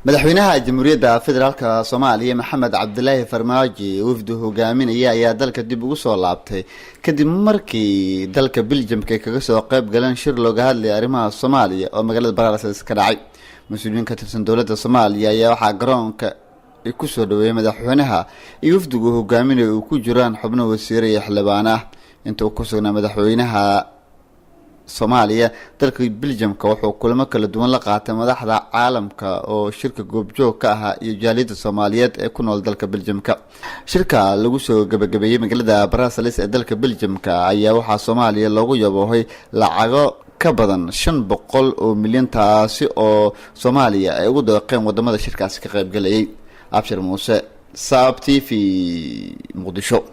Madaxweynaha Jamhuuriyadda Federaalka Soomaaliya, Maxamed Cabdilaahi Farmaajo, wafdu hogaaminaya ayaa dalka dib ugu soo laabtay kadib markii dalka Biljamka ay kaga soo qeyb galeen shir looga hadlayay arrimaha Soomaaliya oo magaalada Brussels ka dhacay. Mas-uuliyiin ka tirsan dowladda Soomaaliya ayaa waxaa garoonka kusoo dhaweeyay madaxweynaha iyo wafdigu hogaaminaya uu ku jiraan xubno wasiire iyo xildhibaan ah. Inta uu ku sugnaa madaxweynaha Soomaaliya dalka Biljamka, wuxuu kulamo kala duwan la qaatay madaxda caalamka oo shirka goobjoog ka ahaa iyo jaaliyadda Soomaaliyeed ee ku nool dalka Biljamka. Shirka lagu soo gabagabeeyey magaalada Brussels ee dalka Biljamka ayaa waxaa Soomaaliya loogu yaboohay lacago ka badan 500 oo milyan, taasi oo Soomaaliya ay ugu deeqeen wadamada shirkaasi ka qaybgalayay. Abshir Muuse, Saab TV, Muqdisho.